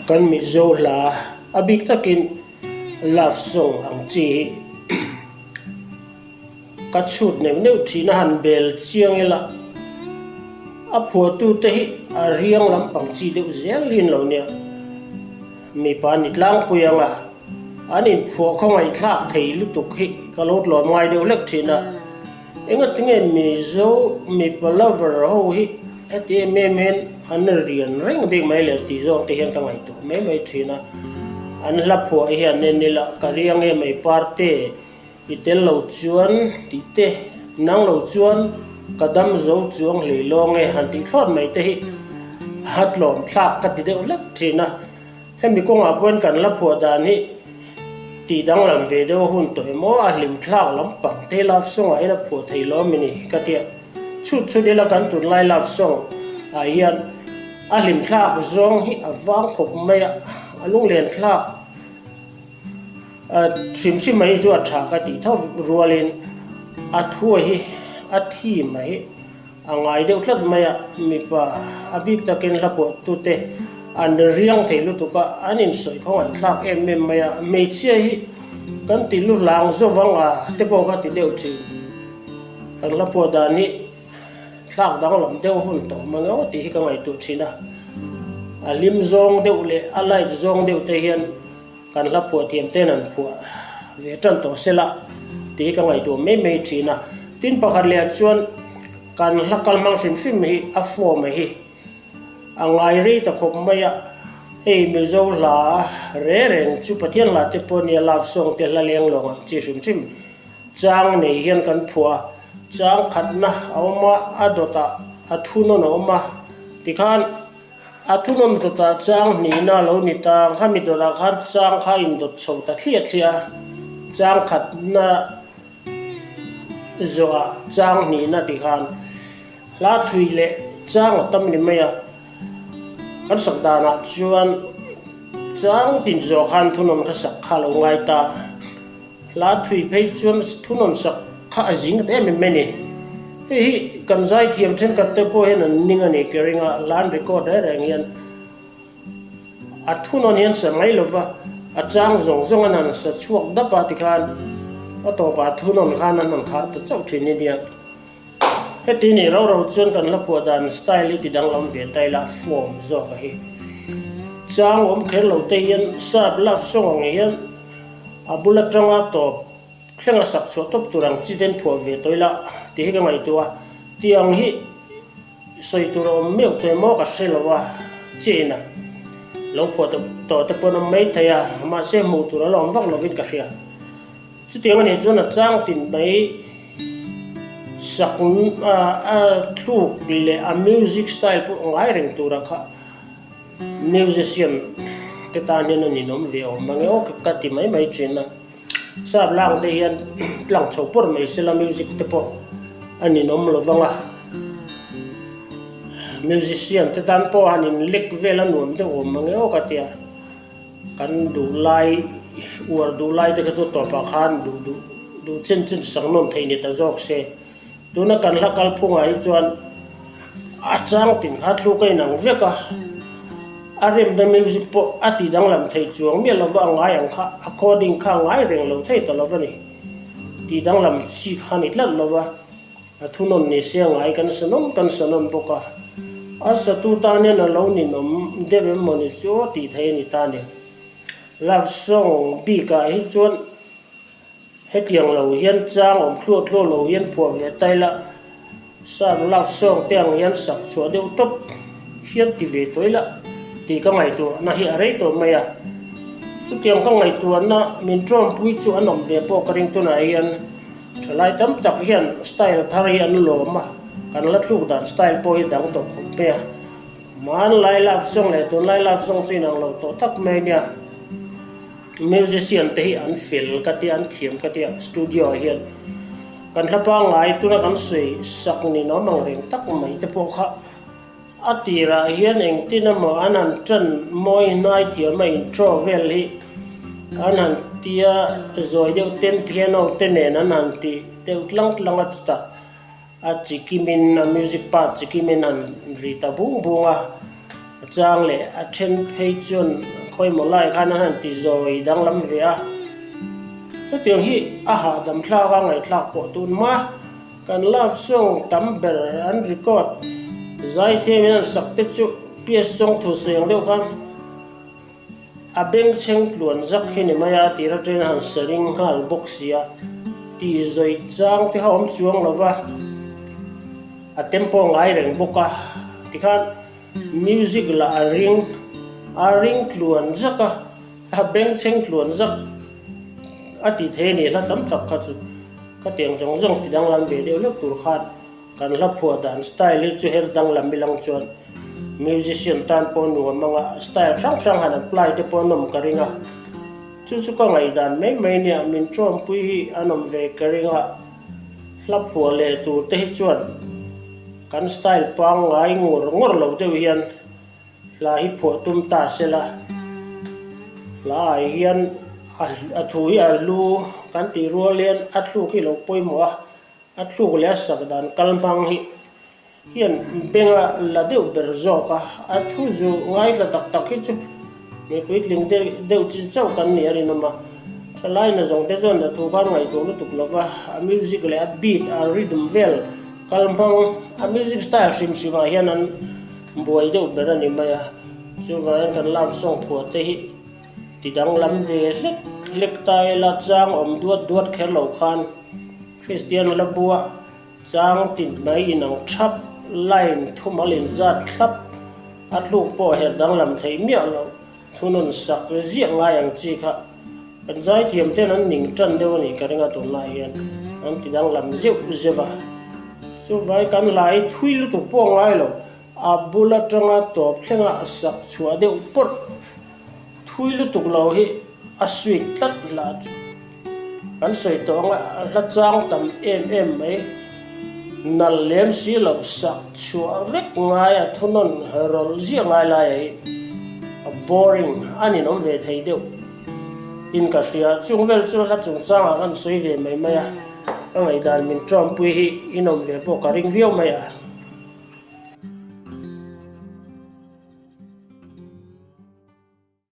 Kan Mizo hla a bik takin love song ang chi hi ka chhut neuh neuh thin a han bel chiang ila a phuahtute hi a riang lampang chi deuh zel hi an lo nia. Mipa ni tlangpui anga an inphuah khawngaihthlak thei lutuk hi ka lo tlawm ngai deuh hlek thin a. Engatinge Mizo mipa lover ho hi heti em em hian an rian reng bik mai le tih zawng te hian ka ngaihtuah mai mai thin a. An hla phuah hian en ila ka riang em mai parte i tel lo chuan tih te, nang lo chuan ka dam zo chuang hlei lawng e han tih thlawt mai te hi a tlawm thlak ka ti deuh hlek thin a. Hemi kawngah pawhin kan la phuah dan hi tih danglam ve deuh a hun tawh em aw, a hlim thlak lampang te love song ah hian a phuah thei lo ami ni ka tia. Chhut chhut ila kan tunlai love song ah hian a hlim thlak zawng hi a vang khawp mai a, a lunglen thlak hrim hrim mai hi chu a tha ka tih tho rualin a thua hi a theme hi A ngai deuh tlat mai a, mipa a bik takin hla pawhtute an riang thei lutuk a, an insawi khawngaih thlak em em mai a, hmeichhia hi kan ti lu hlang zawvang a te pawh ka ti deuh thin. Kan hla pawh dan hi thlak danglam deuh hun tawh mang emaw tih hi ka ngaihtuah thin a, a hlim zawng deuh leh a light zawng deuh te hian Kan hla phuah thiam ten an phuah ve tan tawh se la tih hi ka ngaihtuah mai mai thin a. Tin pakhat leh ah chuan kan hla kal hmang hrim hrim hi a form hi a ngai rei ta khawp mai a. Hei Mizo hla re reng chu Pathian hla te pawh nia love song te hla leng lawng ang chi hrim hrim chang nei hian kan phuah a. Chang khatna a awm a, a dawtah a thunawn a awm a tikhan. A thunawn dawtah chang hnihna a lo ni ta ang kha, mi dawrah khan chang kha a indawt chho ta thliah thliah a, chang khatna zawhah chang hnihna tih khan hla thui leh chang a tam ni mai a, kan sak danah chuan chang tin zawh khan thunawn kha sak kha a lo ngai ta. Hla thui phei chuan thunawn sak kha a zing ta em em mai a ni. Hei hi kan zaithiam thenkhat te pawh hian an ning a ni ke ringa hla an record reng reng hian a thunawn hian sa mai lova a chang zawng zawng an han sa chhuak dap a tikhan a tawpah thunawn khan an han khar ta chauh thin a nia. Heti nih rau rau chuan kan hla phuah dan style hi ti danglam ve ta ila form zawk a hi. Chang awm kher lo te hian sap love song ang hian A bul atanga tawp thleng a sak chhuah tawp tur ang chi ten phuah ve tawh ila tih hi ka ngaihtuah a, tiang hi sawi tur a awm meuh tawh emaw ka hre lo a, chain a lo phuah tawh te pawh an awm mai thei a, mahse hmuh tur a la awm vak lovin ka hria. Chutiang a nih chuan a chang tin mai sak a thluk leh a music style pawh ngai reng tura kha. Musician te tan hian a ninawm ve awm mang e aw ka ti mai mai thin a, sap lang te hian tlang chho pawr mai sela music te pawh a ninawm lo vang a, musician te tan pawh han in lek vel a nuam deuh awm mang e aw ka ti a, kan duh lai uar duh lai te kha chu tawpah khan duh duh duh chen chen sak nawm theih ni ta zawk se. Tuna kan hla kalphungah hi chuan a chang tin kha thluk a inang vek a, a remna music pawh a ti danglam thei chuang miah lova a ngai ang kha a coding kha a ngai reng lo thei ta lova ni. Ti danglam chi kha ni tlat lova a thunawn ni se a ngai kan sa nawm kan sa nawn bawk a, a satu tan hian a lo ninawm deuh em maw ni chu aw tih theih a ni ta ni. Love song bikah hi chuan Hetiang lo hian chang awm thluah thluah lo hian phuah ve ta ila, Sap love song te ang hian sak chhuah deuh tawp hian ti ve tawh ila tih ka ngaihtuahna hi a rei tawh mai a. Chutiang ka ngaihtuahna min tawmpui chu an awm ve pawh ka ring tunah hian thalai tam tak hian style thar hi an lawm a, kan la thluk dan style pawh hi dang tawh khawp mai a. Hmanlai love song leh tunlai love song chu inang lo tawh tak mai nia. Musician te hi an fel ka tia, an thiam ka tia, studio ah hian kan hla pangngai tuna kan sawi sak ni nawm ang reng tak mai te pawh kha a tirah hian engtin emaw an han tan mawi hnai thiam a intro vel hi an han tia zawi deuh ten piano te nen an han ti deuh tlang tlang a chutah a chikimin a music part chikimin an ri ta bung bung a. A chang leh a then phei chuan khawimaw lai khan an han ti zawi danglam ve a. Hetiang hi a hahdam thlak a ngaihthlak pawh tun hma kan love song tam ber an record zaithiamin an sak te chu PS song thu sawi ang deuh khan A bengchheng tluan zak hi ni mai a, tir atangin han sa ring nghal bawk si a, tih zawi chang te kha awm chuang lo va, a tempo ngai reng bawk a, tikhan music lah a ring, a ring tluan zak a, a bengchheng tluan zak a tih thei a ni hla tam tak kha chu khatiang zawng zawng ti danglam ve deuh hlek tur khan. Kan hla phuah dan style hi chu her danglam ilang chuan musician tan pawh nuam anga style hrang hrang han apply te pawh an awm ka ring a, chu chu ka ngaihdan mai mai nia min tawmpui hi an awm ve ka ring a, hla phuah leh tur te hi chuan kan style pangngai ngawr ngawr lo deuh hian Hla hi phuah tum ta sela, hla ah hian a thu hi a hlu kan tih rual hian a thluk hi lo pawimawh a, A thluk leh a sak dan kal hmang hi hian benga la deuh ber zawk a, a thu zu ngaithla tak tak hi chu mi puitling deuh chi chauh kan nih a rinawm a. Thalai na zawng te chuan a thu khan ngaihtuah lutuk lo va, a music leh a beat, a rhythm vel kal hmang, a music style hrim hrim ah hian an buai deuh ber a ni mai a. Chuvangin kan love song phuah te hi ti danglam ve hlek hlek ta ila chang awm duat duat kher lo khan Kristian la bua chang tin mai inang thap, line thumal inzat thlap, a tluk pawh her danglam theih miah loh, thunawn sak ziah ngai ang chi kha kan zaithiam ten an ning tan deuh a nih ka ring a tunlai hian an ti danglam zeuh zeuh a. Chuvai kan lai thui lutuk pawh ngai lo, a bul atanga tawp thlenga sak chhuah deuh pawrh Thui lutuk lo hi a sweet tlat hla chu kan sawi tawh ang a, hla chang tam em em mai. Nal lem si lo sak chhuah vek ngai a thunawn rawlh ziah ngai laia hi a boring a ninawm ve thei deuh in ka hria. Chung vel chu hla chungchangah kan sawi ve mai mai a, ka ngaihdan min tawmpui hi inawm ve pawh ka ring viau mai a.